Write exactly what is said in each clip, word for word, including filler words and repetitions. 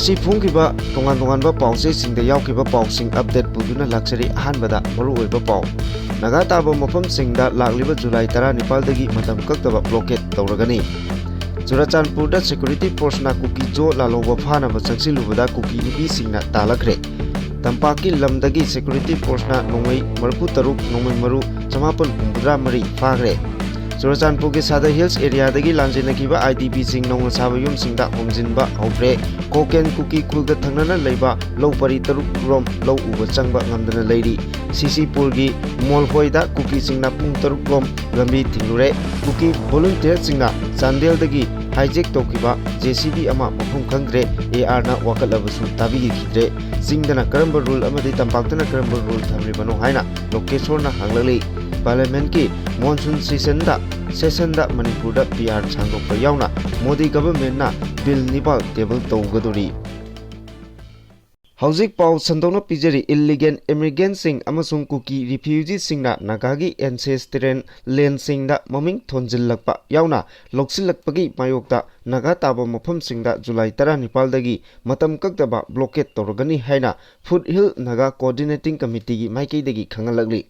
ꯉꯁꯤ ꯐꯣꯡꯈꯤꯕ ꯇꯣꯉꯥꯟ ꯇꯣꯉꯥꯟꯕ ꯄꯥꯎꯆꯦꯁꯤꯡꯗ ꯌꯥꯎꯈꯤꯕ ꯄꯥꯎꯁꯤꯡ ꯑꯞꯗꯦꯠ ꯄꯨꯗꯨꯅ ꯂꯥꯛꯆꯔꯤ꯫ ꯑꯍꯥꯟꯕꯗ ꯃꯔꯨꯑꯣꯏꯕ ꯄꯥꯎ꯫ ꯅꯥꯒꯥ ꯇꯥꯕ ꯃꯐꯝꯁꯤꯡꯗ ꯂꯥꯛꯂꯤꯕ ꯖꯨꯂꯥꯏ ꯇꯔꯥꯅꯤꯄꯥꯜꯗꯒꯤ ꯃꯇꯝ ꯀꯛꯇꯕ ꯕ꯭ꯂꯣꯀꯦꯠ ꯇꯧꯔꯒꯅꯤ꯫ ꯆꯨꯔꯆꯥꯟꯄꯨꯔꯗ ꯁꯦꯀ꯭ꯌꯨꯔꯤꯇꯤ ꯐꯣꯔꯁꯅ ꯀꯨꯀꯤ ꯖꯣ ꯂꯥꯜꯍꯧꯕ ꯐꯥꯅꯕ ꯆꯪꯁꯤꯜꯂꯨꯕꯗ ꯀꯨꯀꯤ ꯅꯨꯄꯤꯁꯤꯡꯅ ꯇꯥꯜꯂꯛꯈ꯭ꯔꯦ꯫ ꯇꯝꯄꯥꯛꯀꯤ ꯂꯝꯗꯒꯤ ꯁꯦꯀ꯭ꯌꯨꯔꯤꯇꯤ ꯐꯣꯔꯁꯅ ꯅꯣꯡꯃꯩ ꯃꯔꯤꯐꯨ ꯇꯔꯨꯛ, ꯅꯣꯡꯃꯩ ꯃꯔꯨ ꯆꯃꯥꯄꯟ ꯍꯨꯝꯐꯨꯇꯔꯥ ꯃꯔꯤ ꯐꯥꯈ꯭ꯔꯦ꯫ ꯆꯨꯔꯆꯥꯟꯄꯨꯔꯒꯤ ꯁꯥꯗꯔ ꯍꯤꯜꯁ ꯑꯦꯔꯤꯌꯥꯗꯒꯤ ꯂꯥꯟꯖꯦꯟꯅꯈꯤꯕ ꯑꯥꯏ ꯗꯤ ꯄꯤꯁꯤꯡ ꯅꯧꯅ ꯁꯥꯕ ꯌꯨꯝꯁꯤꯡꯗ ꯍꯣꯡꯖꯤꯟꯕ ꯍꯧꯈ꯭ꯔꯦ꯫ ꯀꯣꯀꯦꯟ ꯀꯨꯀꯤ ꯈꯨꯜꯒ ꯊꯪꯅꯅ ꯂꯩꯕ ꯂꯧ ꯄꯔꯤ ꯇꯔꯨꯛ ꯔꯣꯝ ꯂꯧ ꯎꯕ ꯆꯪꯕ ꯉꯝꯗꯅ ꯂꯩꯔꯤ꯫ ꯁꯤꯁꯤꯄꯨꯔꯒꯤ ꯃꯣꯜꯍꯣꯏꯗ ꯀꯨꯀꯤꯁꯤꯡꯅ ꯄꯨꯡ ꯇꯔꯨꯛ ꯔꯣꯝ ꯂꯝꯕꯤ ꯊꯤꯡꯂꯨꯔꯦ꯫ ꯀꯨꯀꯤ ꯚꯣꯂꯨꯟꯇꯤꯌꯔꯁꯤꯡꯅ ꯆꯥꯟꯗꯦꯜꯗꯒꯤ ꯍꯥꯏꯖꯦꯛ ꯇꯧꯈꯤꯕ ꯖꯦ ꯁꯤ ꯕꯤ ꯑꯃ ꯃꯐꯝ ꯈꯪꯗ꯭ꯔꯦ, ꯑꯦ ꯑꯥꯔꯅ ꯋꯥꯀꯠꯂꯕꯁꯨ ꯇꯥꯕꯤꯈꯤꯗ꯭ꯔꯦ꯫ ꯆꯤꯡꯗꯅ ꯀꯔꯝꯕ ꯔꯨꯜ ꯑꯃꯗꯤ ꯇꯝꯄꯥꯛꯇꯅ ꯀꯔꯝꯕ ꯔꯨꯜ ꯊꯝꯂꯤꯕꯅꯣ ꯍꯥꯏꯅ ꯂꯣꯀꯦꯁꯣꯔꯅ ꯍꯪꯂꯛꯂꯤ꯫ ꯄꯥꯔꯂꯤꯌꯥꯃꯦꯟꯠꯀꯤ ꯃꯣꯟꯁꯨꯟ ꯁꯦꯁꯟꯗ, ꯁꯦꯁꯟꯗ ꯃꯅꯤꯄꯨꯔꯗ ꯄꯤ ꯑꯥꯔ ꯁꯥꯡꯗꯣꯛꯄ ꯌꯥꯎꯅ ꯃꯣꯗꯤ ꯒꯚꯔꯟꯃꯦꯟꯠꯅ ꯕꯤꯜ ꯅꯤꯄꯥꯜ ꯇꯦꯕꯜ ꯇꯧꯒꯗꯧꯔꯤ꯫ ꯍꯧꯖꯤꯛ ꯄꯥꯎ ꯁꯟꯗꯣꯛꯅ ꯄꯤꯖꯔꯤ꯫ ꯏꯜꯂꯤꯒꯦꯜ ꯏꯃꯤꯒ꯭ꯔꯦꯟꯠꯁꯤꯡ ꯑꯃꯁꯨꯡ ꯀꯨꯀꯤ ꯔꯤꯐ꯭ꯌꯨꯖꯤꯁꯤꯡꯅ ꯅꯥꯒꯥꯒꯤ ꯑꯦꯟꯁꯦꯁꯇ꯭ꯔꯦꯜ ꯂꯦꯟꯁꯤꯡꯗ ꯃꯃꯤꯡ ꯊꯣꯟꯖꯤꯜꯂꯛꯄ ꯌꯥꯎꯅ ꯂꯧꯁꯤꯜꯂꯛꯄꯒꯤ ꯃꯥꯌꯣꯛꯇ ꯅꯥꯒꯥ ꯇꯥꯕ ꯃꯐꯝꯁꯤꯡꯗ ꯖꯨꯂꯥꯏ ꯇꯔꯥꯅꯤꯄꯥꯜꯗꯒꯤ ꯃꯇꯝ ꯀꯛꯇꯕ ꯕ꯭ꯂꯣꯀꯦꯠ ꯇꯧꯔꯒꯅꯤ ꯍꯥꯏꯅ ꯐꯨꯠ ꯍꯤꯜ ꯅꯥꯒꯥ ꯀꯣꯑꯣꯔꯗꯤꯅꯦꯇꯤꯡ ꯀꯃꯤꯇꯤꯒꯤ ꯃꯥꯏꯀꯩꯗꯒꯤ ꯈꯪꯍꯜꯂꯛꯂꯤ꯫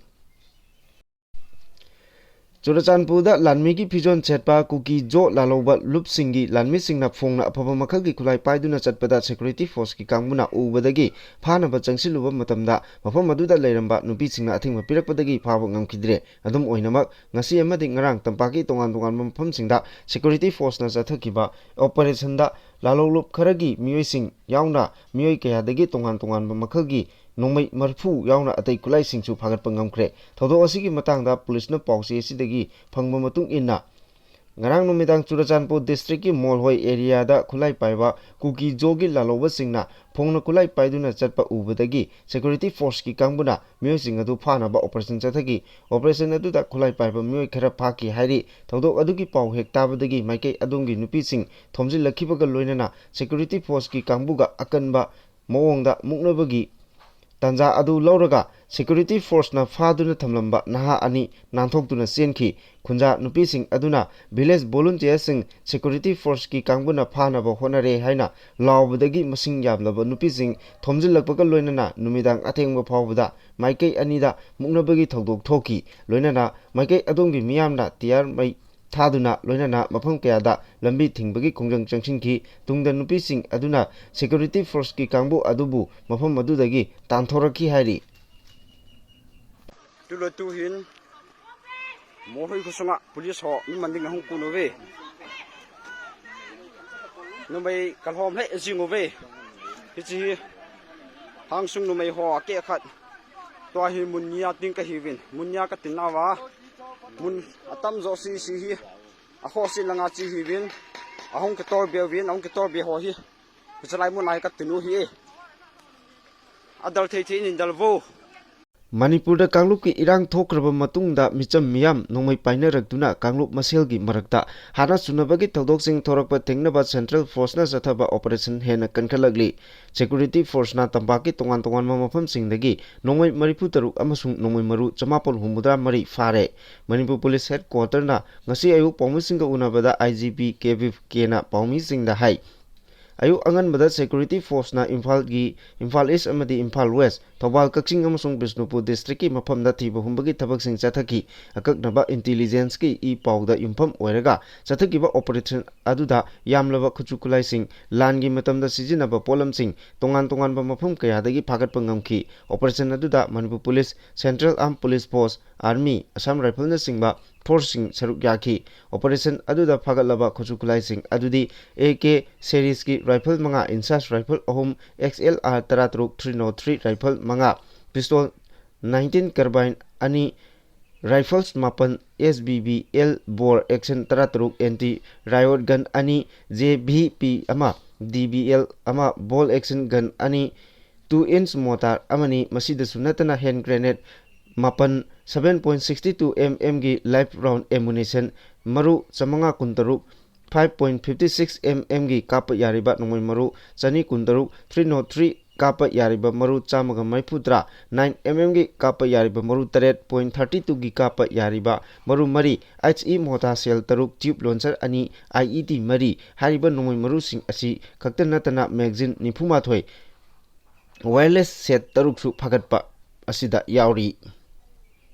ꯆꯨꯔꯆꯥꯟꯄꯨꯔꯗ ꯂꯥꯟꯃꯤꯒꯤ ꯐꯤꯖꯣꯜ ꯁꯦꯠꯄ ꯀꯨꯀꯤ ꯖꯣ ꯂꯥꯜꯍꯧꯕ ꯂꯨꯞꯁꯤꯡꯒꯤ ꯂꯥꯟꯃꯤꯁꯤꯡꯅ ꯐꯣꯡꯅ ꯑꯐꯕ ꯃꯈꯜꯒꯤ ꯈꯨꯠꯂꯥꯏ ꯄꯥꯏꯗꯨꯅ ꯆꯠꯄꯗ ꯁꯦꯀ꯭ꯌꯨꯔꯤꯇꯤ ꯐꯣꯔꯁꯀꯤ ꯀꯥꯡꯕꯨꯅ ꯎꯕꯗꯒꯤ ꯐꯥꯅꯕ ꯆꯪꯁꯤꯜꯂꯨꯕ ꯃꯇꯝꯗ ꯃꯐꯝ ꯑꯗꯨꯗ ꯂꯩꯔꯝꯕ ꯅꯨꯄꯤꯁꯤꯡꯅ ꯑꯊꯤꯡꯕ ꯄꯤꯔꯛꯄꯗꯒꯤ ꯐꯥꯕ ꯉꯝꯈꯤꯗ꯭ꯔꯦ꯫ ꯑꯗꯨꯝ ꯑꯣꯏꯅꯃꯛ, ꯉꯁꯤ ꯑꯃꯗꯤ ꯉꯔꯥꯡ ꯇꯝꯄꯥꯛꯀꯤ ꯇꯣꯉꯥꯟ ꯇꯣꯉꯥꯟꯕ ꯃꯐꯝꯁꯤꯡꯗ ꯁꯦꯀ꯭ꯌꯨꯔꯤꯇꯤ ꯐꯣꯔꯁꯅ ꯆꯠꯊꯈꯤꯕ ꯑꯣꯄꯔꯦꯁꯟꯗ ꯂꯥꯜꯍꯧꯂꯨꯞ ꯈꯔꯒꯤ ꯃꯤꯑꯣꯏꯁꯤꯡ ꯌꯥꯎꯅ ꯃꯤꯑꯣꯏ ꯀꯌꯥꯗꯒꯤ ꯇꯣꯉꯥꯟ ꯇꯣꯉꯥꯟꯕ ꯃꯈꯜꯒꯤ ꯅꯣꯡꯃꯩ ꯃꯔꯤꯐꯨ ꯌꯥꯎꯅ ꯑꯇꯩ ꯈꯨꯠꯂꯥꯏꯁꯤꯡꯁꯨ ꯐꯥꯒꯠꯄ ꯉꯝꯈ꯭ꯔꯦ꯫ ꯊꯧꯗꯣꯛ ꯑꯁꯤꯒꯤ ꯃꯇꯥꯡꯗ ꯄꯨꯂꯤꯁꯅ ꯄꯥꯎꯆꯦ ꯑꯁꯤꯗꯒꯤ ꯐꯪꯕ ꯃꯇꯨꯡ ꯏꯟꯅ, ꯉꯔꯥꯡ ꯅꯨꯃꯤꯗꯥꯡ ꯆꯨꯔꯆꯥꯟꯄꯨꯔ ꯗꯤꯁꯇ꯭ꯔꯤꯛꯀꯤ ꯃꯣꯜꯍꯣꯏ ꯑꯦꯔꯤꯌꯥꯗ ꯈꯨꯠꯂꯥꯏ ꯄꯥꯏꯕ ꯀꯨꯀꯤ ꯖꯣꯒꯤ ꯂꯥꯜꯍꯧꯕꯁꯤꯡꯅ ꯐꯣꯡꯅ ꯈꯨꯠꯂꯥꯏ ꯄꯥꯏꯗꯨꯅ ꯆꯠꯄ ꯎꯕꯗꯒꯤ ꯁꯦꯀ꯭ꯌꯨꯔꯤꯇꯤ ꯐꯣꯔꯁꯀꯤ ꯀꯥꯡꯕꯨꯅ ꯃꯤꯑꯣꯏꯁꯤꯡ ꯑꯗꯨ ꯐꯥꯅꯕ ꯑꯣꯄꯔꯦꯁꯟ ꯆꯠꯊꯈꯤ꯫ ꯑꯣꯄꯔꯦꯁꯟ ꯑꯗꯨꯗ ꯈꯨꯠꯂꯥꯏ ꯄꯥꯏꯕ ꯃꯤꯑꯣꯏ ꯈꯔ ꯐꯥꯈꯤ ꯍꯥꯏꯔꯤ꯫ ꯊꯧꯗꯣꯛ ꯑꯗꯨꯒꯤ ꯄꯥꯎ ꯍꯦꯛ ꯇꯥꯕꯗꯒꯤ ꯃꯥꯏꯀꯩ ꯑꯗꯣꯝꯒꯤ ꯅꯨꯄꯤꯁꯤꯡ ꯊꯣꯝꯖꯤꯜꯂꯛꯈꯤꯕꯒ ꯂꯣꯏꯅꯅ ꯁꯦꯀ꯭ꯌꯨꯔꯤꯇꯤ ꯐꯣꯔꯁꯀꯤ ꯀꯥꯡꯕꯨꯒ ꯑꯀꯟꯕ ꯃꯑꯣꯡꯗ ꯃꯨꯛꯅꯕꯒꯤ ꯇꯥꯟꯖꯥ ꯑꯗꯨ ꯂꯧꯔꯒ security forceꯅ ꯐꯥꯗꯨꯅ ꯊꯝꯂꯝꯕ ꯅꯍꯥ ꯑꯅꯤ ꯅꯥꯟꯊꯣꯛꯇꯨꯅ ꯆꯦꯟꯈꯤ꯫ ꯈꯨꯟꯖꯥ ꯅꯨꯄꯤꯁꯤꯡ ꯑꯗꯨꯅ village volunteersꯁꯤꯡ security forceꯀꯤ ꯀꯥꯡꯕꯨꯅ ꯐꯥꯅꯕ ꯍꯣꯠꯅꯔꯦ ꯍꯥꯏꯅ ꯂꯥꯎꯕꯗꯒꯤ ꯃꯁꯤꯡ ꯌꯥꯝꯂꯕ ꯅꯨꯄꯤꯁꯤꯡ ꯊꯣꯝꯖꯤꯜꯂꯛꯄꯒ ꯂꯣꯏꯅꯅ ꯅꯨꯃꯤꯗꯥꯡ ꯑꯊꯦꯡꯕ ꯐꯥꯎꯕꯗ ꯃꯥꯏꯀꯩ ꯑꯅꯤꯗ ꯃꯨꯛꯅꯕꯒꯤ ꯊꯧꯗꯣꯛ ꯊꯣꯛꯈꯤ꯫ ꯂꯣꯏꯅꯅ ꯃꯥꯏꯀꯩ ꯑꯗꯣꯝꯒꯤ ꯃꯤꯌꯥꯝꯅ ꯇꯤꯌꯥꯔ ꯃꯩ ꯊꯥꯗꯨꯅ ꯂꯣꯏꯅꯅ ꯃꯐꯝ ꯀꯌꯥꯗ ꯂꯝꯕꯤ ꯊꯤꯡꯕꯒꯤ ꯈꯣꯡꯖꯪ ꯆꯪꯁꯤꯟꯈꯤ꯫ ꯇꯨꯡꯗ ꯅꯨꯄꯤꯁꯤꯡ ꯑꯗꯨꯅ security forceꯀꯤ ꯀꯥꯡꯕꯨ ꯑꯗꯨꯕꯨ ꯃꯐꯝ ꯑꯗꯨꯗꯒꯤ ꯇꯥꯟꯊꯣꯔꯛꯈꯤ ꯍꯥꯏꯔꯤ꯫ Tulo tuhin, mohoi kusanga police ho mi manding hung kunuve. Numei kalhom he jinguve. Hichi hi, hangsung numei ho ake khat. Tua hi munya ting ka hiwin. Munya ka tinawa. Mun atam jo si si hi. Aho si langa chi hiwin. Ahung ke tor be win, ahung ke tor be ho hi. Kuchalai mun ai ka tinu hi. Adal thei thei nin dal vo. ꯃꯅꯤꯄꯨꯔꯗ ꯀꯥꯡꯂꯨꯞꯀꯤ ꯏꯔꯥꯡ ꯊꯣꯛꯈ꯭ꯔꯕ ꯃꯇꯨꯡꯗ ꯃꯤꯆꯝ ꯃꯤꯌꯥꯝ ꯅꯣꯡꯃꯩ ꯄꯥꯏꯅꯔꯛꯇꯨꯅ ꯀꯥꯡꯂꯨꯞ ꯃꯁꯦꯜꯒꯤ ꯃꯔꯛꯇ ꯍꯥꯟꯅ ꯁꯨꯅꯕꯒꯤ ꯊꯧꯗꯣꯛꯁꯤꯡ ꯊꯣꯔꯛꯄ ꯊꯦꯡꯅꯕ central forceꯅ ꯆꯠꯊꯕ operation ꯍꯦꯟꯅ ꯀꯟꯈꯠꯂꯛꯂꯤ꯫ Security forceꯅ ꯇꯝꯄꯥꯛꯀꯤ ꯇꯣꯉꯥꯟ ꯇꯣꯉꯥꯟꯕ ꯃꯐꯝꯁꯤꯡꯗꯒꯤ ꯅꯣꯡꯃꯩ ꯃꯔꯤꯐꯨ ꯇꯔꯨꯛ ꯑꯃꯁꯨꯡ ꯅꯣꯡꯃꯩ ꯃꯔꯨ ꯆꯃꯥꯄꯜ ꯍꯨꯝꯐꯨꯇꯔꯥ ꯃꯔꯤ ꯐꯥꯔꯦ꯫ ꯃꯅꯤꯄꯨꯔ ꯄꯨꯂꯤꯁ headquarterꯅ ꯉꯁꯤ ꯑꯌꯨꯛ ꯄꯥꯎꯃꯤꯁꯤꯡꯒ ꯎꯅꯕꯗ I G P ꯀꯦ ꯕꯤꯞꯀꯦꯅ ꯄꯥꯎꯃꯤꯁꯤꯡꯗ ꯍꯥꯏ꯫ ꯑꯌꯨꯛ ꯑꯉꯟꯕꯗ security forceꯅ ꯏꯝꯐꯥꯜꯒꯤ, ꯏꯝꯐꯥꯜ East ꯑꯃꯗꯤ ꯏꯝꯐꯥꯜ West, ꯊꯧꯕꯥꯜ, ꯀꯛꯆꯤꯡ ꯑꯃꯁꯨꯡ ꯕꯤꯁꯅꯨꯄꯨꯔ districtꯀꯤ ꯃꯐꯝꯗ ꯊꯤꯕ ꯍꯨꯝꯕꯒꯤ ꯊꯕꯛꯁꯤꯡ ꯆꯠꯊꯈꯤ꯫ ꯑꯀꯛꯅꯕ intelligenceꯀꯤ ꯏ ꯄꯥꯎꯗ ꯌꯨꯝꯐꯝ ꯑꯣꯏꯔꯒ ꯆꯠꯊꯈꯤꯕ operation ꯑꯗꯨꯗ ꯌꯥꯝꯂꯕ ꯈꯨꯠꯁꯨ ꯈꯨꯠꯂꯥꯏꯁꯤꯡ, ꯂꯥꯟꯒꯤ ꯃꯇꯝꯗ ꯁꯤꯖꯤꯟꯅꯕ ꯄꯣꯠꯂꯝꯁꯤꯡ ꯇꯣꯉꯥꯟ ꯇꯣꯉꯥꯟꯕ ꯃꯐꯝ ꯀꯌꯥꯗꯒꯤ ꯐꯥꯒꯠꯄ ꯉꯝꯈꯤ꯫ Operation ꯑꯗꯨꯗ Manipur police, Central Armed Police Force, Army, Assam Rifleꯅꯆꯤꯡꯕ forceꯁꯤꯡ ꯁꯔꯨꯛ ꯌꯥꯈꯤ꯫ Operation ꯑꯗꯨꯗ ꯐꯥꯒꯠꯂꯕ ꯈꯨꯠꯁꯨ ꯈꯨꯠꯂꯥꯏꯁꯤꯡ ꯑꯗꯨꯗꯤ A K serieski rifle ꯃꯉꯥ, INSAS rifle ꯑꯍꯨꯝ, X L R ꯇꯔꯥꯇꯔꯨꯛ three oh three rifle ꯃꯉꯥ, pistol nineteen carbine ꯑꯅꯤ, rifles ꯃꯥꯄꯟ, S B B L bolt action ꯇꯔꯥꯇꯔꯨꯛ, anti riot gun ꯑꯅꯤ, J V P ꯑꯃ, D B L ꯑꯃ, bolt action gun ꯑꯅꯤ, two inch mortar ꯑꯃꯅꯤ꯫ ꯃꯁꯤꯗꯁꯨ ꯅꯠꯇꯅ hand grenade ꯃꯥꯄꯟ, seven point sixty two M Mꯒꯤ live round ammunition ꯃꯔꯨ ꯆꯥꯃꯉꯥ ꯀꯨꯟꯇꯔꯨꯛ, five point fifty six M Mꯒꯤ ꯀꯥꯞꯄ ꯌꯥꯔꯤꯕ ꯅꯣꯡꯃꯩ ꯃꯔꯨ ꯆꯅꯤ ꯀꯨꯟꯇꯔꯨꯛ, three oh three ꯀꯥꯞꯄ ꯌꯥꯔꯤꯕ ꯃꯔꯨ ꯆꯥꯝꯃꯒ ꯃꯔꯤꯐꯨ ꯇꯔꯥ, nine MM ꯒꯤ ꯀꯥꯞꯄ ꯌꯥꯔꯤꯕ ꯃꯔꯨ ꯇꯔꯦꯠ, point thirty two ꯒꯤ ꯀꯥꯞꯄ ꯌꯥꯔꯤꯕ ꯃꯔꯨ ꯃꯔꯤ, HE mortar shell ꯇꯔꯨꯛ, tube launcher ꯑꯅꯤ, IED ꯃꯔꯤ, ꯍꯥꯏꯔꯤꯕ ꯅꯣꯡꯃꯩ ꯃꯔꯨꯁꯤꯡ ꯑꯁꯤ ꯈꯛꯇ ꯅꯠꯇꯅ magazine ꯅꯤꯐꯨ ꯃꯥꯊꯣꯏ, wireless set ꯇꯔꯨꯛꯁꯨ ꯐꯥꯒꯠꯄ ꯑꯁꯤꯗ ꯌꯥꯎꯔꯤ꯫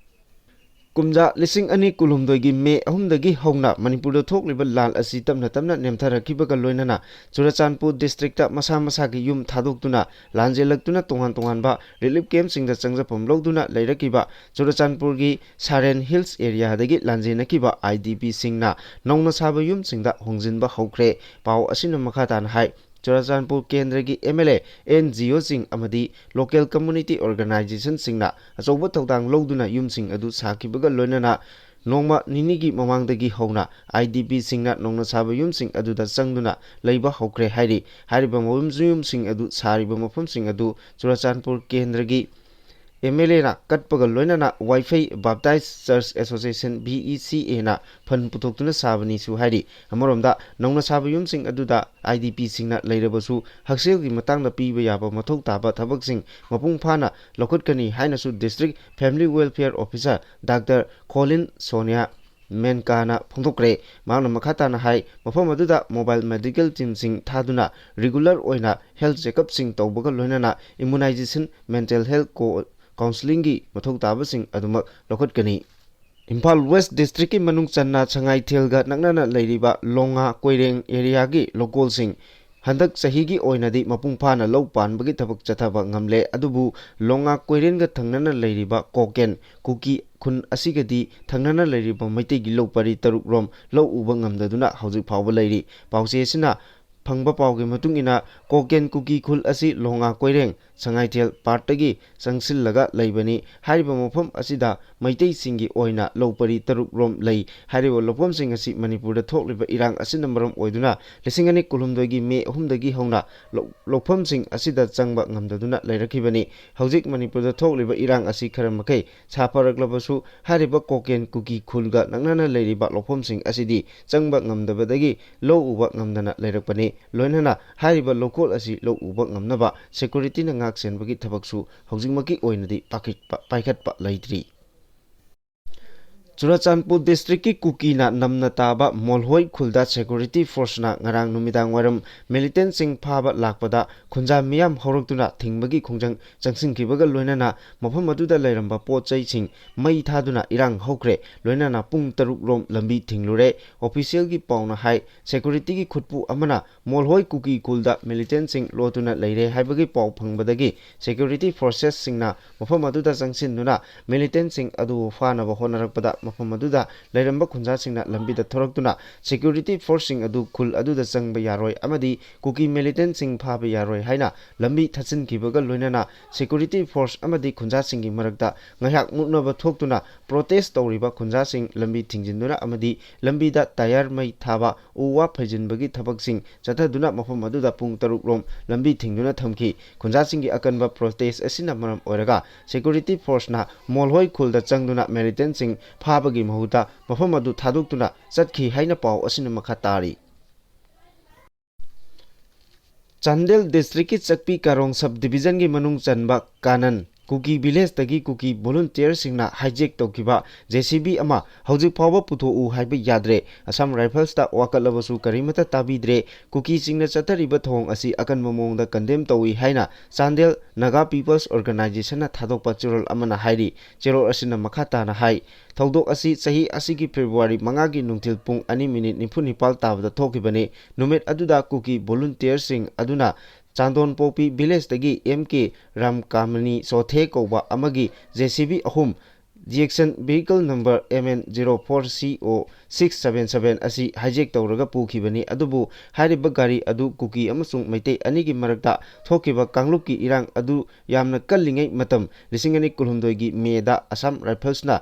ꯀꯨꯝꯖꯥ ꯂꯤꯁꯤꯡ ꯑꯅꯤ ꯀꯨꯟꯍꯨꯝꯗꯣꯏꯒꯤ ꯃꯦ ꯑꯍꯨꯝꯗꯒꯤ ꯍꯧꯅ ꯃꯅꯤꯄꯨꯔꯗ ꯊꯣꯛꯂꯤꯕ ꯂꯥꯟ ꯑꯁꯤ ꯇꯞꯅ ꯇꯞꯅ ꯅꯦꯝꯊꯔꯛꯈꯤꯕꯒ ꯂꯣꯏꯅꯅ ꯆꯨꯔꯆꯥꯟꯄꯨꯔ district ꯃꯁꯥ ꯃꯁꯥꯒꯤ ꯌꯨꯝ ꯊꯥꯗꯣꯛꯇꯨꯅ ꯂꯥꯟꯖꯦꯜꯂꯛꯇꯨꯅ ꯇꯣꯉꯥꯟ ꯇꯣꯉꯥꯟꯕ relief camp ꯁꯤꯡꯗ ꯆꯪꯖꯐꯝ ꯂꯧꯗꯨꯅ ꯂꯩꯔꯛꯈꯤꯕ ꯆꯨꯔꯆꯥꯟꯄꯨꯔꯒꯤ ꯁꯥꯔꯦꯟ Hills area ꯗꯒꯤ ꯂꯥꯟꯖꯦꯟꯅꯈꯤꯕ IDP ꯁꯤꯡꯅ ꯅꯧꯅ ꯁꯥꯕ ꯌꯨꯝꯁꯤꯡꯗ ꯍꯣꯡꯖꯤꯟꯕ ꯍꯧꯈ꯭ꯔꯦ꯫ ꯄꯥꯎ ꯑꯁꯤꯅ ꯃꯈꯥ ꯇꯥꯅ ꯍꯥꯏ, ꯆꯨꯔꯆꯥꯟꯄꯨꯔ ꯀꯦꯟꯗ꯭ꯔꯒꯤ MLA, NGO ꯁꯤꯡ ꯑꯃꯗꯤ local community organization ꯁꯤꯡꯅ ꯑꯆꯧꯕ ꯊꯧꯗꯥꯡ ꯂꯧꯗꯨꯅ ꯌꯨꯝꯁꯤꯡ ꯑꯗꯨ ꯁꯥꯈꯤꯕꯒ ꯂꯣꯏꯅꯅ ꯅꯣꯡꯃ ꯅꯤꯅꯤꯒꯤ ꯃꯃꯥꯡꯗꯒꯤ ꯍꯧꯅ IDP ꯁꯤꯡꯅ ꯅꯧꯅ ꯁꯥꯕ ꯌꯨꯝꯁꯤꯡ ꯑꯗꯨꯗ ꯆꯪꯗꯨꯅ ꯂꯩꯕ ꯍꯧꯈ꯭ꯔꯦ ꯍꯥꯏꯔꯤ꯫ ꯍꯥꯏꯔꯤꯕ ꯃꯌꯨꯝ-, ꯌꯨꯝꯁꯤꯡ ꯑꯗꯨ ꯁꯥꯔꯤꯕ ꯃꯐꯝꯁꯤꯡ ꯑꯗꯨ ꯆꯨꯔꯆꯥꯟꯄꯨꯔ ꯀꯦꯟꯗ꯭ꯔꯒꯤ MLA ꯅ ꯀꯠꯄꯒ ꯂꯣꯏꯅꯅ ꯋꯥꯏꯐꯩ Baptist Church Association, VECA ꯅ fund ꯄꯨꯊꯣꯛꯇꯨꯅ ꯁꯥꯕꯅꯤꯁꯨ ꯍꯥꯏꯔꯤ꯫ ꯑꯃꯔꯣꯝꯗ ꯅꯧꯅ ꯁꯥꯕ ꯌꯨꯝꯁꯤꯡ ꯑꯗꯨꯗ IDP ꯁꯤꯡꯅ ꯂꯩꯔꯕꯁꯨ ꯍꯛꯁꯦꯜꯒꯤ ꯃꯇꯥꯡꯗ ꯄꯤꯕ ꯌꯥꯕ ꯃꯊꯧ ꯇꯥꯕ ꯊꯕꯛꯁꯤꯡ ꯃꯄꯨꯡ ꯐꯥꯅ ꯂꯧꯈꯠꯀꯅꯤ ꯍꯥꯏꯅꯁꯨ District Family Welfare Officer Doctor ꯈꯣꯂꯤꯟ Sonia ꯃꯦꯟꯀꯥꯅ ꯐꯣꯡꯗꯣꯛꯈ꯭ꯔꯦ꯫ ꯃꯍꯥꯛꯅ ꯃꯈꯥ ꯇꯥꯅ ꯍꯥꯏ, ꯃꯐꯝ ꯑꯗꯨꯗ mobile medical team ꯁꯤꯡ ꯊꯥꯗꯨꯅ regular ꯑꯣꯏꯅ health checkup ꯁꯤꯡ ꯇꯧꯕꯒ ꯂꯣꯏꯅꯅ immunization, mental health co-, counselling ꯒꯤ ꯃꯊꯧ ꯇꯥꯕꯁꯤꯡ ꯑꯗꯨꯃꯛ ꯂꯧꯈꯠꯀꯅꯤ꯫ ꯏꯝꯐꯥꯜ West District ꯀꯤ ꯃꯅꯨꯡ ꯆꯟꯅ ꯁꯉꯥꯏꯊꯦꯜꯒ ꯅꯛꯅꯅ ꯂꯩꯔꯤꯕ ꯂꯣꯡꯉꯥ ꯀꯣꯏꯔꯦꯡ area ꯒꯤ ꯂꯣꯀꯣꯜꯁꯤꯡ ꯍꯟꯗꯛ ꯆꯍꯤꯒꯤ ꯑꯣꯏꯅꯗꯤ ꯃꯄꯨꯡ ꯐꯥꯅ ꯂꯧ ꯄꯥꯟꯕꯒꯤ ꯊꯕꯛ ꯆꯠꯊꯕ ꯉꯝꯂꯦ, ꯑꯗꯨꯕꯨ ꯂꯣꯡꯉꯥ ꯀꯣꯏꯔꯦꯡꯒ ꯊꯪꯅꯅ ꯂꯩꯔꯤꯕ ꯀꯣꯀꯦꯟ ꯀꯨꯀꯤ ꯈꯨꯟ ꯑꯁꯤꯒꯗꯤ ꯊꯪꯅꯅ ꯂꯩꯔꯤꯕ ꯃꯩꯇꯩꯒꯤ ꯂꯧ ꯄꯔꯤ ꯇꯔꯨꯛ ꯔꯣꯝ ꯂꯧ ꯎꯕ ꯉꯝꯗꯗꯨꯅ ꯍꯧꯖꯤꯛ ꯐꯥꯎꯕ ꯂꯩꯔꯤ꯫ ꯄꯥꯎꯆꯦ ꯑꯁꯤꯅ ꯐꯪꯕ ꯄꯥꯎꯒꯤ ꯃꯇꯨꯡ ꯏꯟꯅ, ꯀꯣꯀꯦꯟ ꯀꯨꯀꯤ ꯈꯨꯜ ꯑꯁꯤ ꯂꯣꯡꯉꯥ ꯀꯣꯏꯔꯦꯡ ꯁꯉꯥꯏꯊꯦꯜ part ꯇꯒꯤ ꯆꯪꯁꯤꯜꯂꯒ ꯂꯩꯕꯅꯤ꯫ ꯍꯥꯏꯔꯤꯕ ꯃꯐꯝ ꯑꯁꯤꯗ ꯃꯩꯇꯩꯁꯤꯡꯒꯤ ꯑꯣꯏꯅ ꯂꯧ ꯄꯔꯤ ꯇꯔꯨꯛ ꯔꯣꯝ ꯂꯩ꯫ ꯍꯥꯏꯔꯤꯕ ꯂꯧꯐꯝꯁꯤꯡ ꯑꯁꯤ ꯃꯅꯤꯄꯨꯔꯗ ꯊꯣꯛꯂꯤꯕ ꯏꯔꯥꯡ ꯑꯁꯤꯅ ꯃꯔꯝ ꯑꯣꯏꯗꯨꯅ ꯂꯤꯁꯤꯡ ꯑꯅꯤ ꯀꯨꯟꯍꯨꯝꯗꯣꯏꯒꯤ ꯃꯦ ꯑꯍꯨꯝꯗꯒꯤ ꯍꯧꯅ ꯂꯧ-, ꯂꯧꯐꯝꯁꯤꯡ ꯑꯁꯤꯗ ꯆꯪꯕ ꯉꯝꯗꯗꯨꯅ ꯂꯩꯔꯛꯈꯤꯕꯅꯤ꯫ ꯍꯧꯖꯤꯛ ꯃꯅꯤꯄꯨꯔꯗ ꯊꯣꯛꯂꯤꯕ ꯏꯔꯥꯡ ꯑꯁꯤ ꯈꯔ ꯃꯈꯩ ꯁꯥꯐꯔꯛꯂꯕꯁꯨ, ꯍꯥꯏꯔꯤꯕ ꯀꯣꯀꯦꯟ ꯀꯨꯀꯤ ꯈꯨꯜꯒ ꯅꯛꯅꯅ ꯂꯩꯔꯤꯕ ꯂꯧꯐꯝꯁꯤꯡ ꯑꯁꯤꯗꯤ ꯆꯪꯕ ꯉꯝꯗꯕꯗꯒꯤ ꯂꯧ ꯎꯕ ꯉꯝꯗꯅ ꯂꯩꯔꯛꯄꯅꯤ꯫ ꯂꯣꯏꯅꯅ ꯍꯥꯏꯔꯤꯕ ꯂꯧꯀꯣꯜ ꯑꯁꯤ ꯂꯧ ꯎꯕ ꯉꯝꯅꯕ ꯁꯦꯀ꯭ꯌꯨꯔꯤꯇꯤꯅ ꯉꯥꯛ ꯁꯦꯟꯕꯒꯤ ꯊꯕꯛꯁꯨ ꯍꯧꯖꯤꯛꯃꯛꯀꯤ ꯑꯣꯏꯅꯗꯤ ꯄꯥꯏꯈꯠꯄ, ꯄꯥꯏꯈꯠꯄ ꯂꯩꯇ꯭ꯔꯤ꯫ ꯆꯨꯔꯥꯆꯥꯟꯄꯨꯔ ꯗꯤꯁꯇ꯭ꯔꯤꯛꯀꯤ ꯀꯨꯀꯤꯅ ꯅꯝꯅ ꯇꯥꯕ ꯃꯣꯜꯍꯣꯏ ꯈꯨꯜꯗ ꯁꯦꯀ꯭ꯌꯨꯔꯤꯇꯤ ꯐꯣꯔꯁꯅ ꯉꯔꯥꯡ ꯅꯨꯃꯤꯗꯥꯡ ꯋꯥꯏꯔꯝ ꯃꯤꯂꯤꯇꯦꯟꯁꯤꯡ ꯐꯥꯕ ꯂꯥꯛꯄꯗ ꯈꯨꯟꯖꯥ ꯃꯤꯌꯥꯝ ꯍꯧꯔꯛꯇꯨꯅ ꯊꯤꯡꯕꯒꯤ ꯈꯣꯡꯖꯪ ꯆꯪꯁꯤꯟꯈꯤꯕꯒ ꯂꯣꯏꯅꯅ ꯃꯐꯝ ꯑꯗꯨꯗ ꯂꯩꯔꯝꯕ ꯄꯣꯠ ꯆꯩꯁꯤꯡ ꯃꯩ ꯊꯥꯗꯨꯅ ꯏꯔꯥꯡ ꯍꯧꯈ꯭ꯔꯦ꯫ ꯂꯣꯏꯅꯅ ꯄꯨꯡ ꯇꯔꯨꯛ ꯔꯣꯝ ꯂꯝꯕꯤ ꯊꯤꯡꯂꯨꯔꯦ꯫ ꯑꯣꯐꯤꯁꯤꯌꯦꯜꯒꯤ ꯄꯥꯎꯅ ꯍꯥꯏ, ꯁꯦꯀ꯭ꯌꯨꯔꯤꯇꯤꯒꯤ ꯈꯨꯠꯄꯨ ꯑꯃꯅ ꯃꯣꯜꯍꯣꯏ ꯀꯨꯀꯤ ꯈꯨꯜꯗ ꯃꯤꯂꯤꯇꯦꯟꯁꯤꯡ ꯂꯣꯠꯇꯨꯅ ꯂꯩꯔꯦ ꯍꯥꯏꯕꯒꯤ ꯄꯥꯎ ꯐꯪꯕꯗꯒꯤ ꯁꯦꯀ꯭ꯌꯨꯔꯤꯇꯤ ꯐꯣꯔꯁꯦꯁꯁꯤꯡꯅ ꯃꯐꯝ ꯑꯗꯨꯗ ꯆꯪꯁꯤꯟꯗꯨꯅ ꯃꯤꯂꯤꯇꯦꯟꯁꯤꯡ ꯑꯗꯨ ꯐꯥꯅꯕ ꯍꯣꯠꯅꯔꯛꯄꯗ ꯃꯐꯝ ꯑꯗꯨꯗ ꯂꯩꯔꯝꯕ ꯈꯨꯟꯖꯥꯁꯤꯡꯅ ꯂꯝꯕꯤꯗ ꯊꯣꯔꯛꯇꯨꯅ ꯁꯦꯀ꯭ꯌꯨꯔꯤꯇꯤ ꯐꯣꯔꯁꯁꯤꯡ ꯑꯗꯨ ꯈꯨꯜ ꯑꯗꯨꯗ ꯆꯪꯕ ꯌꯥꯔꯣꯏ ꯑꯃꯗꯤ ꯀꯨꯀꯤ ꯃꯤꯂꯤꯇꯦꯟꯁꯤꯡ ꯐꯥꯕ ꯌꯥꯔꯣꯏ ꯍꯥꯏꯅ ꯂꯝꯕꯤ ꯊꯠꯆꯤꯟꯈꯤꯕꯒ ꯂꯣꯏꯅꯅ ꯁꯦꯀ꯭ꯌꯨꯔꯤꯇꯤ ꯐꯣꯔꯁ ꯑꯃꯗꯤ ꯈꯨꯟꯖꯥꯁꯤꯡꯒꯤ ꯃꯔꯛꯇ ꯉꯥꯏꯍꯥꯛ ꯃꯨꯛꯅꯕ ꯊꯣꯛꯇꯨꯅ ꯄ꯭ꯔꯣꯇꯦꯁ ꯇꯧꯔꯤꯕ ꯈꯨꯟꯖꯥꯁꯤꯡ ꯂꯝꯕꯤ ꯊꯤꯡꯖꯤꯟꯗꯨꯅ ꯑꯃꯗꯤ ꯂꯝꯕꯤꯗ ꯇꯥꯌꯔ ꯃꯩ ꯊꯥꯕ, ꯎ ꯋꯥ ꯐꯩꯖꯤꯟꯕꯒꯤ ꯊꯕꯛꯁꯤꯡ ꯆꯠꯊꯗꯨꯅ ꯃꯐꯝ ꯑꯗꯨꯗ ꯄꯨꯡ ꯇꯔꯨꯛ ꯔꯣꯝ ꯂꯝꯕꯤ ꯊꯤꯡꯗꯨꯅ ꯊꯝꯈꯤ꯫ ꯈꯨꯟꯖꯥꯁꯤꯡꯒꯤ ꯑꯀꯟꯕ ꯄ꯭ꯔꯣꯇꯦꯁ ꯑꯁꯤꯅ ꯃꯔꯝ ꯑꯣꯏꯔꯒ ꯁꯦꯀ꯭ꯌꯨꯔꯤꯇꯤ ꯐꯣꯔꯁꯅ ꯃꯣꯜꯍꯣꯏ ꯈꯨꯜꯗ ꯆꯪꯗꯨꯅ ꯃꯤꯂꯤꯇꯦꯟꯁꯤꯡ ꯐꯥꯕꯒꯤ ꯃꯍꯨꯠꯇ ꯃꯐꯝ ꯑꯗꯨ ꯊꯥꯗꯣꯛꯇꯨꯅ ꯆꯠꯈꯤ ꯍꯥꯏꯅ ꯄꯥꯎ ꯑꯁꯤꯅ ꯃꯈꯥ ꯇꯥꯔꯤ꯫ ꯆꯥꯟꯗꯦꯜ ꯗꯤꯁꯇ꯭ꯔꯤꯛꯀꯤ ꯆꯛꯄꯤ ꯀꯥꯔꯣꯡ ꯁꯕ ꯗꯤꯕꯤꯖꯟꯒꯤ ꯃꯅꯨꯡ ꯆꯟꯕ ꯀꯥꯅꯟ ꯀꯨꯀꯤ ꯚꯤꯂꯦꯖꯇꯒꯤ ꯀꯨꯀꯤ ꯚꯣꯂꯨꯟꯇꯤꯌꯔꯁꯤꯡꯅ ꯍꯥꯏꯖꯦꯛ ꯇꯧꯈꯤꯕ ꯖꯦ ꯁꯤ ꯕꯤ ꯑꯃ ꯍꯧꯖꯤꯛ ꯐꯥꯎꯕ ꯄꯨꯊꯣꯛꯎ ꯍꯥꯏꯕ ꯌꯥꯗ꯭ꯔꯦ꯫ ꯑꯁꯥꯝ ꯔꯥꯏꯐꯜꯁꯇ ꯋꯥꯀꯠꯂꯕꯁꯨ ꯀꯔꯤꯃꯠꯇ ꯇꯥꯕꯤꯗ꯭ꯔꯦ꯫ ꯀꯨꯀꯤꯁꯤꯡꯅ ꯆꯠꯊꯔꯤꯕ ꯊꯧꯑꯣꯡ ꯑꯁꯤ ꯑꯀꯟꯕ ꯃꯑꯣꯡꯗ ꯀꯟꯗꯦꯝ ꯇꯧꯏ ꯍꯥꯏꯅ ꯆꯥꯟꯗꯦꯜ ꯅꯥꯒꯥ ꯄꯤꯄꯜꯁ ꯑꯣꯔꯒꯅꯥꯏꯖꯦꯁꯟꯅ ꯊꯥꯗꯣꯛꯄ ꯆꯦꯔꯣꯜ ꯑꯃꯅ ꯍꯥꯏꯔꯤ꯫ ꯆꯦꯔꯣꯜ ꯑꯁꯤꯅ ꯃꯈꯥ ꯇꯥꯅ ꯍꯥꯏ, ꯊꯧꯗꯣꯛ ꯑꯁꯤ ꯆꯍꯤ ꯑꯁꯤꯒꯤ ꯐꯦꯕ꯭ꯔꯨꯋꯥꯔꯤ ꯃꯉꯥꯒꯤ ꯅꯨꯡꯊꯤꯜ ꯄꯨꯡ ꯑꯅꯤ ꯃꯤꯅꯤꯠ ꯅꯤꯐꯨ ꯅꯤꯄꯥꯜ ꯇꯥꯕꯗ ꯊꯣꯛꯈꯤꯕꯅꯤ꯫ ꯅꯨꯃꯤꯠ ꯑꯗꯨꯗ ꯀꯨꯀꯤ ꯚꯣꯂꯨꯟꯇꯤꯌꯔꯁꯤꯡ ꯑꯗꯨꯅ ꯆꯥꯟꯗꯣꯟꯄꯣꯛꯄꯤ ꯚꯤꯂꯦꯖꯇꯒꯤ ꯑꯦꯝ ꯀꯦ ꯔꯥꯝꯀꯥꯃꯅꯤ ꯁꯣꯊꯦ ꯀꯧꯕ ꯑꯃꯒꯤ ꯖꯦ ꯁꯤ ꯕꯤ ꯑꯍꯨꯝ, G action vehicle number M N zero four C O six seven seven ꯑꯁꯤ ꯍꯥꯏꯖꯦꯛ ꯇꯧꯔꯒ ꯄꯨꯈꯤꯕꯅꯤ꯫ ꯑꯗꯨꯕꯨ ꯍꯥꯏꯔꯤꯕ ꯒꯥꯔꯤ ꯑꯗꯨ ꯀꯨꯀꯤ ꯑꯃꯁꯨꯡ ꯃꯩꯇꯩ ꯑꯅꯤꯒꯤ ꯃꯔꯛꯇ ꯊꯣꯛꯈꯤꯕ ꯀꯥꯡꯂꯨꯞꯀꯤ ꯏꯔꯥꯡ ꯑꯗꯨ ꯌꯥꯝꯅ ꯀꯜꯂꯤꯉꯩ ꯃꯇꯝ ꯂꯤꯁꯤꯡ ꯑꯅꯤ ꯀꯨꯟꯍꯨꯝꯗꯣꯏꯒꯤ ꯃꯦꯗ ꯑꯁꯥꯝ ꯔꯥꯏꯐꯜꯁꯅ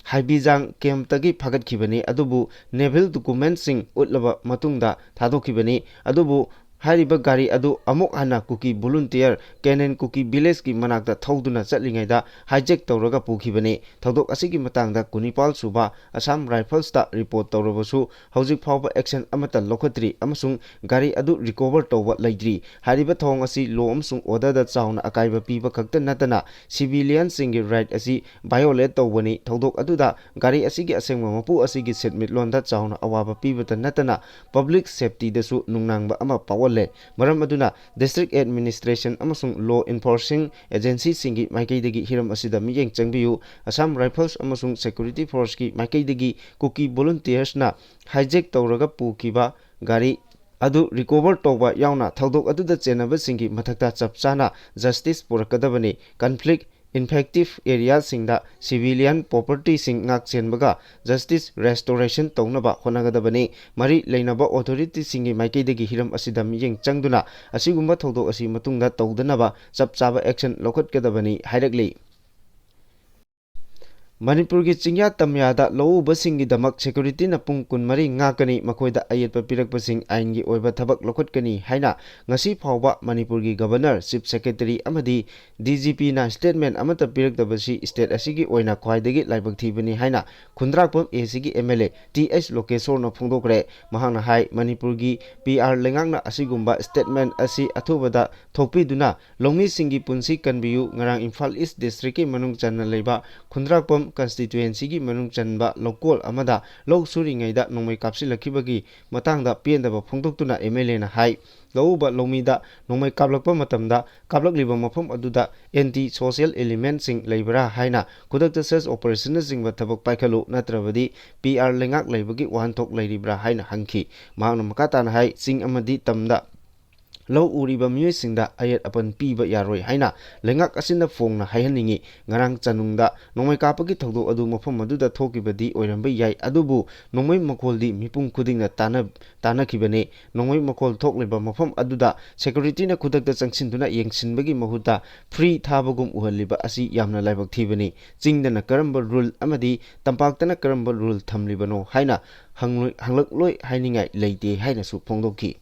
ꯍꯥꯏꯕꯤꯖꯥꯡ ꯀꯦꯝꯞꯇꯒꯤ ꯐꯥꯒꯠꯈꯤꯕꯅꯤ꯫ ꯑꯗꯨꯕꯨ ꯅꯦꯚꯤꯜ ꯗꯣꯀꯨꯃꯦꯟꯠꯁꯤꯡ ꯎꯠꯂꯕ ꯃꯇꯨꯡꯗ ꯊꯥꯗꯣꯛꯈꯤꯕꯅꯤ꯫ ꯑꯗꯨꯕꯨ ꯍꯥꯏꯔꯤꯕ ꯒꯥꯔꯤ ꯑꯗꯨ ꯑꯃꯨꯛ ꯍꯟꯅ ꯀꯨꯀꯤ volunteer ꯀꯦꯅꯦꯟ ꯀꯨꯀꯤ villageꯀꯤ ꯃꯅꯥꯛꯇ ꯊꯧꯗꯨꯅ ꯆꯠꯂꯤꯉꯩꯗ hijack ꯇꯧꯔꯒ ꯄꯨꯈꯤꯕꯅꯤ꯫ ꯊꯧꯗꯣꯛ ꯑꯁꯤꯒꯤ ꯃꯇꯥꯡꯗ ꯀꯨꯟꯅꯤꯄꯥꯜ ꯁꯨꯕ Assam Riflesꯇ report ꯇꯧꯔꯕꯁꯨ ꯍꯧꯖꯤꯛ ꯐꯥꯎꯕ action ꯑꯃꯠꯇ ꯂꯧꯈꯠꯇ꯭ꯔꯤ ꯑꯃꯁꯨꯡ ꯒꯥꯔꯤ ꯑꯗꯨ recover ꯇꯧꯕ ꯂꯩꯇ꯭ꯔꯤ꯫ ꯍꯥꯏꯔꯤꯕ ꯊꯧꯑꯣꯡ ꯑꯁꯤ law ꯑꯃꯁꯨꯡ orderꯗ ꯆꯥꯎꯅ ꯑꯀꯥꯏꯕ ꯄꯤꯕ ꯈꯛꯇ ꯅꯠꯇꯅ civilianꯁꯤꯡꯒꯤ right ꯑꯁꯤ violate ꯇꯧꯕꯅꯤ꯫ ꯊꯧꯗꯣꯛ ꯑꯗꯨꯗ ꯒꯥꯔꯤ ꯑꯁꯤꯒꯤ ꯑꯁꯦꯡꯕ ꯃꯄꯨ ꯑꯁꯤꯒꯤ ꯁꯦꯟꯃꯤꯠꯂꯣꯟꯗ ꯆꯥꯎꯅ ꯑꯋꯥꯕ ꯄꯤꯕꯇ ꯅꯠꯇꯅ public safetyꯗꯁꯨ ꯅꯨꯡꯅꯥꯡꯕ ꯑꯃ ꯄꯥꯎꯍꯜꯂꯦ꯫ ꯃꯔꯝ ꯑꯗꯨꯅ district administration ꯑꯃꯁꯨꯡ law enforcing agencyꯁꯤꯡꯒꯤ ꯃꯥꯏꯀꯩꯗꯒꯤ ꯍꯤꯔꯝ ꯑꯁꯤꯗ ꯃꯤꯠꯌꯦꯡ ꯆꯪꯕꯤꯌꯨ꯫ Assam Rifles ꯑꯃꯁꯨꯡ security forceꯀꯤ ꯃꯥꯏꯀꯩꯗꯒꯤ ꯀꯨꯀꯤ volunteersꯅ hijack ꯇꯧꯔꯒ ꯄꯨꯈꯤꯕ ꯒꯥꯔꯤ ꯑꯗꯨ recover ꯇꯧꯕ ꯌꯥꯎꯅ ꯊꯧꯗꯣꯛ ꯑꯗꯨꯗ ꯆꯦꯟꯅꯕꯁꯤꯡꯒꯤ ꯃꯊꯛꯇ ꯆꯞ ꯆꯥꯅ justice ꯄꯨꯔꯛꯀꯗꯕꯅꯤ꯫ Conflict infected areaꯁꯤꯡꯗ civilian propertyꯁꯤꯡ ꯉꯥꯛ ꯁꯦꯟꯕꯒ justice restoration ꯇꯧꯅꯕ ꯍꯣꯠꯅꯒꯗꯕꯅꯤ꯫ ꯃꯔꯤ ꯂꯩꯅꯕ authorityꯁꯤꯡꯒꯤ ꯃꯥꯏꯀꯩꯗꯒꯤ ꯍꯤꯔꯝ ꯑꯁꯤꯗ ꯃꯤꯠꯌꯦꯡ ꯆꯪꯗꯨꯅ ꯑꯁꯤꯒꯨꯝꯕ ꯊꯧꯗꯣꯛ ꯑꯁꯤ ꯃꯇꯨꯡꯗ ꯇꯧꯗꯅꯕ ꯆꯞ ꯆꯥꯕ action ꯂꯧꯈꯠꯀꯗꯕꯅꯤ ꯍꯥꯏꯔꯛꯂꯤ꯫ ꯃꯅꯤꯄꯨꯔꯒꯤ ꯆꯤꯡꯌꯥ ꯇꯝꯌꯥꯗ ꯂꯧꯎꯕꯁꯤꯡꯒꯤꯗꯃꯛ securityꯅ ꯄꯨꯡ ꯀꯨꯟꯃꯔꯤ ꯉꯥꯛꯀꯅꯤ, ꯃꯈꯣꯏꯗ ꯑꯌꯦꯠꯄ ꯄꯤꯔꯛꯄꯁꯤꯡ ꯑꯥꯏꯟꯒꯤ ꯑꯣꯏꯕ ꯊꯕꯛ ꯂꯧꯈꯠꯀꯅꯤ ꯍꯥꯏꯅ ꯉꯁꯤ ꯐꯥꯎꯕ ꯃꯅꯤꯄꯨꯔꯒꯤ Governor, Chief Secretary ꯑꯃꯗꯤ DGPꯅ statement ꯑꯃꯠꯇ ꯄꯤꯔꯛꯇꯕꯁꯤ state ꯑꯁꯤꯒꯤ ꯑꯣꯏꯅ ꯈ꯭ꯋꯥꯏꯗꯒꯤ ꯂꯥꯏꯕꯛ ꯊꯤꯕꯅꯤ ꯍꯥꯏꯅ ꯈꯨꯟꯗ꯭ꯔꯥꯛꯄꯝ ACꯒꯤ MLA Th Lokeshwarꯅ ꯐꯣꯡꯗꯣꯛꯈ꯭ꯔꯦ꯫ ꯃꯍꯥꯛꯅ ꯍꯥꯏ, ꯃꯅꯤꯄꯨꯔꯒꯤ PR ꯂꯩꯉꯥꯛꯅ ꯑꯁꯤꯒꯨꯝꯕ statement ꯑꯁꯤ ꯑꯊꯨꯕꯗ ꯊꯣꯛꯄꯤꯗꯨꯅ ꯂꯧꯃꯤꯁꯤꯡꯒꯤ ꯄꯨꯟꯁꯤ ꯀꯟꯕꯤꯌꯨ꯫ ꯉꯔꯥꯡ ꯏꯝꯐꯥꯜ East Districtꯀꯤ ꯃꯅꯨꯡ ꯆꯟꯅ ꯂꯩꯕ ꯈꯨꯟꯗ꯭ꯔꯥꯛꯄꯝ constituencyꯒꯤ ꯃꯅꯨꯡ ꯆꯟꯕ ꯂꯧꯀꯣꯜ ꯑꯃꯗ ꯂꯧ ꯁꯨꯔꯤꯉꯩꯗ ꯅꯣꯡꯃꯩ ꯀꯥꯞꯁꯤꯜꯂꯛꯈꯤꯕꯒꯤ ꯃꯇꯥꯡꯗ ꯄꯦꯟꯗꯕ ꯐꯣꯡꯗꯣꯛꯇꯨꯅ MLAꯅ ꯍꯥꯏ, ꯂꯧꯎꯕ ꯂꯧꯃꯤꯗ ꯅꯣꯡꯃꯩ ꯀꯥꯞꯂꯛꯄ ꯃꯇꯝꯗ ꯀꯥꯞꯂꯛꯂꯤꯕ ꯃꯐꯝ ꯑꯗꯨꯗ anti social elementꯁꯤꯡ ꯂꯩꯕ꯭ꯔꯥ ꯍꯥꯏꯅ ꯈꯨꯗꯛꯇ search operationꯅꯆꯤꯡꯕ ꯊꯕꯛ ꯄꯥꯏꯈꯠꯂꯨ, ꯅꯠꯇ꯭ꯔꯕꯗꯤ PR ꯂꯩꯉꯥꯛ ꯂꯩꯕꯒꯤ ꯋꯥꯍꯟꯊꯣꯛ ꯂꯩꯔꯤꯕ꯭ꯔꯥ ꯍꯥꯏꯅ ꯍꯪꯈꯤ꯫ ꯃꯍꯥꯛꯅ ꯃꯈꯥ ꯇꯥꯅ ꯍꯥꯏ, ꯆꯤꯡ ꯑꯃꯗꯤ ꯇꯝꯗ ꯂꯧ ꯎꯔꯤꯕ ꯃꯤꯑꯣꯏꯁꯤꯡꯗ ꯑꯌꯦꯠ ꯑꯄꯟ ꯄꯤꯕ ꯌꯥꯔꯣꯏ ꯍꯥꯏꯅ ꯂꯩꯉꯥꯛ ꯑꯁꯤꯅ ꯐꯣꯡꯅ ꯍꯥꯏꯍꯟꯅꯤꯡꯏ꯫ ꯉꯔꯥꯡ ꯆꯅꯨꯡꯗ ꯅꯣꯡꯃꯩ ꯀꯥꯞꯄꯒꯤ ꯊꯧꯗꯣꯛ ꯑꯗꯨ ꯃꯐꯝ ꯑꯗꯨꯗ ꯊꯣꯛꯈꯤꯕꯗꯤ ꯑꯣꯏꯔꯝꯕ ꯌꯥꯏ, ꯑꯗꯨꯕꯨ ꯅꯣꯡꯃꯩ ꯃꯈꯣꯜꯗꯤ ꯃꯤꯄꯨꯝ ꯈꯨꯗꯤꯡꯅ ꯇꯥꯅ-, ꯇꯥꯅꯈꯤꯕꯅꯤ꯫ ꯅꯣꯡꯃꯩ ꯃꯈꯣꯜ ꯊꯣꯛꯂꯤꯕ ꯃꯐꯝ ꯑꯗꯨꯗ securityꯅ ꯈꯨꯗꯛꯇ ꯆꯪꯁꯤꯟꯗꯨꯅ ꯌꯦꯡꯁꯤꯟꯕꯒꯤ ꯃꯍꯨꯠꯇ free ꯊꯥꯕꯒꯨꯝ ꯎꯍꯜꯂꯤꯕ ꯑꯁꯤ ꯌꯥꯝꯅ ꯂꯥꯏꯕꯛ ꯊꯤꯕꯅꯤ꯫ ꯆꯤꯡꯗꯅ ꯀꯔꯝꯕ rule ꯑꯃꯗꯤ ꯇꯝꯄꯥꯛꯇꯅ ꯀꯔꯝꯕ rule ꯊꯝꯂꯤꯕꯅꯣ ꯍꯥꯏꯅ ꯍꯪꯂꯣꯏ-, ꯍꯪꯂꯛꯂꯣꯏ ꯍꯥꯏꯅꯤꯡꯉꯥꯏ ꯂꯩꯇꯦ ꯍꯥꯏꯅꯁꯨ ꯐꯣꯡꯗꯣꯛꯈꯤ꯫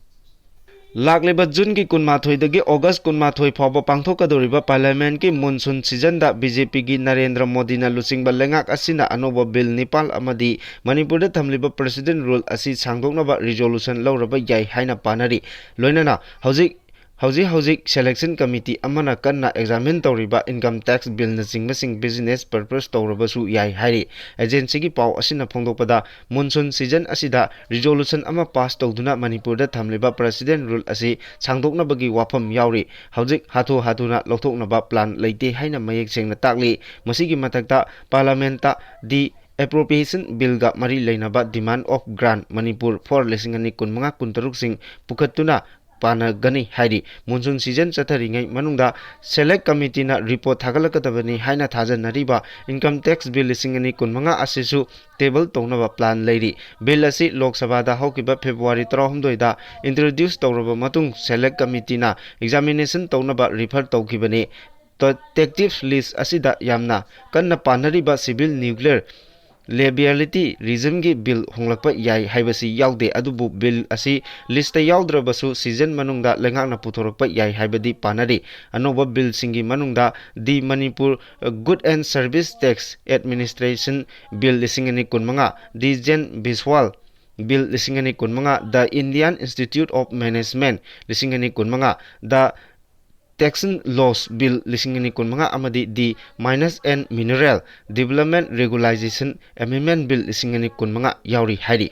ꯂꯥꯛꯂꯤꯕ ꯖꯨꯟꯒꯤ ꯀꯨꯟꯃꯥꯊꯣꯏꯗꯒꯤ ꯑꯣꯒꯁ ꯀꯨꯟꯃꯥꯊꯣꯏ ꯐꯥꯎꯕ ꯄꯥꯡꯊꯣꯛꯀꯗꯧꯔꯤꯕ ꯄꯥꯔꯂꯤꯌꯥꯃꯦꯟꯠꯀꯤ ꯃꯣꯟꯁꯨꯟ ꯁꯤꯖꯟꯗ ꯕꯤ ꯖꯦ ꯄꯤꯒꯤ ꯅꯔꯦꯟꯗ꯭ꯔ ꯃꯣꯗꯤꯅ ꯂꯨꯆꯤꯡꯕ ꯂꯩꯉꯥꯛ ꯑꯁꯤꯅ ꯑꯅꯧꯕ ꯕꯤꯜ ꯅꯤꯄꯥꯜ ꯑꯃꯗꯤ ꯃꯅꯤꯄꯨꯔꯗ ꯊꯝꯂꯤꯕ ꯄ꯭ꯔꯦꯁꯤꯗꯦꯟꯠ ꯔꯨꯜ ꯑꯁꯤ ꯁꯥꯡꯗꯣꯛꯅꯕ ꯔꯤꯖꯣꯂꯨꯁꯟ ꯂꯧꯔꯕ ꯌꯥꯏ ꯍꯥꯏꯅ ꯄꯥꯅꯔꯤ꯫ ꯂꯣꯏꯅꯅ ꯍꯧꯖꯤꯛ ꯍꯧꯖꯤꯛ ꯍꯧꯖꯤꯛ ꯁꯦꯂꯦꯛꯁꯟ ꯀꯃꯤꯇꯤ ꯑꯃꯅ ꯀꯟꯅ ꯑꯦꯛꯖꯥꯃꯤꯟ ꯇꯧꯔꯤꯕ ꯏꯟꯀꯝ ꯇꯦꯛꯁ ꯕꯤꯜꯅꯆꯤꯡꯕꯁꯤꯡ ꯕꯤꯖꯤꯅꯦꯁ ꯄꯔꯄꯁ ꯇꯧꯔꯕꯁꯨ ꯌꯥꯏ ꯍꯥꯏꯔꯤ꯫ ꯑꯦꯖꯦꯟꯁꯤꯒꯤ ꯄꯥꯎ ꯑꯁꯤꯅ ꯐꯣꯡꯗꯣꯛꯄꯗ, ꯃꯣꯟꯁꯨꯟ ꯁꯤꯖꯟ ꯑꯁꯤꯗ ꯔꯤꯖꯣꯂꯨꯁꯟ ꯑꯃ ꯄꯥꯁ ꯇꯧꯗꯨꯅ ꯃꯅꯤꯄꯨꯔꯗ ꯊꯝꯂꯤꯕ ꯄ꯭ꯔꯦꯁꯤꯗꯦꯟꯠ ꯔꯨꯜ ꯑꯁꯤ ꯁꯥꯡꯗꯣꯛꯅꯕꯒꯤ ꯋꯥꯐꯝ ꯌꯥꯎꯔꯤ꯫ ꯍꯧꯖꯤꯛ ꯍꯥꯊꯨ ꯍꯥꯊꯨꯅ ꯂꯧꯊꯣꯛꯅꯕ ꯄ꯭ꯂꯥꯟ ꯂꯩꯇꯦ ꯍꯥꯏꯅ ꯃꯌꯦꯛ ꯁꯦꯡꯅ ꯇꯥꯛꯂꯤ꯫ ꯃꯁꯤꯒꯤ ꯃꯊꯛꯇ, ꯄꯥꯔꯂꯤꯌꯥꯃꯦꯟꯠꯇ ꯗꯤ ꯑꯦꯄ꯭ꯔꯣꯄ꯭ꯔꯤꯌꯦꯁꯟ ꯕꯤꯜꯒ ꯃꯔꯤ ꯂꯩꯅꯕ ꯗꯤꯃꯥꯟ ꯑꯣꯐ ꯒ꯭ꯔꯥꯟꯠ ꯃꯅꯤꯄꯨꯔ ꯐꯣꯔ ꯂꯤꯁꯤꯡ ꯑꯅꯤ ꯀꯨꯟꯃꯉꯥ ꯀꯨꯟꯇꯔꯨꯛꯁꯤꯡ ꯄꯨꯈꯠꯇꯨꯅ ꯄꯥꯟꯅꯒꯅꯤ ꯍꯥꯏꯔꯤ꯫ ꯃꯣꯟꯁꯨꯟ ꯁꯤꯖꯟ ꯆꯠꯊꯔꯤꯉꯩ ꯃꯅꯨꯡꯗ ꯁꯦꯂꯦꯛ ꯀꯃꯤꯇꯤꯅ ꯔꯤꯄꯣꯔꯠ ꯊꯥꯒꯠꯂꯛꯀꯗꯕꯅꯤ ꯍꯥꯏꯅ ꯊꯥꯖꯅꯔꯤꯕ ꯏꯟꯀꯝ ꯇꯦꯛꯁ ꯕꯤꯜ ꯂꯤꯁꯤꯡ ꯑꯅꯤ ꯀꯨꯟꯃꯉꯥ ꯑꯁꯤꯁꯨ ꯇꯦꯕꯜ ꯇꯧꯅꯕ ꯄ꯭ꯂꯥꯟ ꯂꯩꯔꯤ꯫ ꯕꯤꯜ ꯑꯁꯤ ꯂꯣꯛ ꯁꯚꯥꯗ ꯍꯧꯈꯤꯕ ꯐꯦꯕ꯭ꯔꯨꯋꯥꯔꯤ ꯇꯔꯥꯍꯨꯝꯗꯣꯏꯗ ꯏꯟꯇ꯭ꯔꯣꯗ꯭ꯌꯨꯁ ꯇꯧꯔꯕ ꯃꯇꯨꯡ ꯁꯦꯂꯦꯛ ꯀꯃꯤꯇꯤꯅ ꯑꯦꯛꯖꯥꯃꯤꯅꯦꯁꯟ ꯇꯧꯅꯕ ꯔꯤꯐꯔ ꯇꯧꯈꯤꯕꯅꯤ꯫ ꯇꯦꯛꯇꯤꯞ ꯂꯤꯁ ꯑꯁꯤꯗ ꯌꯥꯝꯅ ꯀꯟꯅ ꯄꯥꯟꯅꯔꯤꯕ ꯁꯤꯚꯤꯜ ꯅ꯭ꯌꯨꯀ꯭ꯂꯤꯌꯔ ꯂꯦꯕꯤꯌꯦꯂꯤꯇꯤ ꯔꯤꯖꯤꯝꯒꯤ ꯕꯤꯜ ꯍꯣꯡꯂꯛꯄ ꯌꯥꯏ ꯍꯥꯏꯕꯁꯤ ꯌꯥꯎꯗꯦ, ꯑꯗꯨꯕꯨ ꯕꯤꯜ ꯑꯁꯤ ꯂꯤꯁꯇ ꯌꯥꯎꯗ꯭ꯔꯕꯁꯨ ꯁꯤꯖꯟ ꯃꯅꯨꯡꯗ ꯂꯩꯉꯥꯛꯅ ꯄꯨꯊꯣꯔꯛꯄ ꯌꯥꯏ ꯍꯥꯏꯕꯗꯤ ꯄꯥꯅꯔꯤ꯫ ꯑꯅꯧꯕ ꯕꯤꯜꯁꯤꯡꯒꯤ ꯃꯅꯨꯡꯗ the Manipur goods and service tax administration bill ꯂꯤꯁꯤꯡ ꯑꯅꯤ ꯀꯨꯟꯃꯉꯥ, ꯗꯤ ꯖꯦꯟ ꯕꯤꯁꯋꯥꯜ ꯕꯤꯜ ꯂꯤꯁꯤꯡ ꯑꯅꯤ ꯀꯨꯟꯃꯉꯥ, ꯗ ꯏꯟꯗꯤꯌꯥꯟ ꯏꯟꯁꯇꯤꯇ꯭ꯌꯨꯠ ꯑꯣꯐ ꯃꯦꯅꯦꯖꯃꯦꯟꯠ ꯂꯤꯁꯤꯡ ꯑꯅꯤ ꯀꯨꯟꯃꯉꯥ, ꯗ ꯇꯦꯛꯁꯟ ꯂꯣꯁ ꯕꯤꯜ ꯂꯤꯁꯤꯡ ꯑꯅꯤ ꯀꯨꯟꯃꯉꯥ ꯑꯃꯗꯤ the mines and mineral development regularization amendment bill ꯂꯤꯁꯤꯡ ꯑꯅꯤ ꯀꯨꯟꯃꯉꯥ ꯌꯥꯎꯔꯤ ꯍꯥꯏꯔꯤ꯫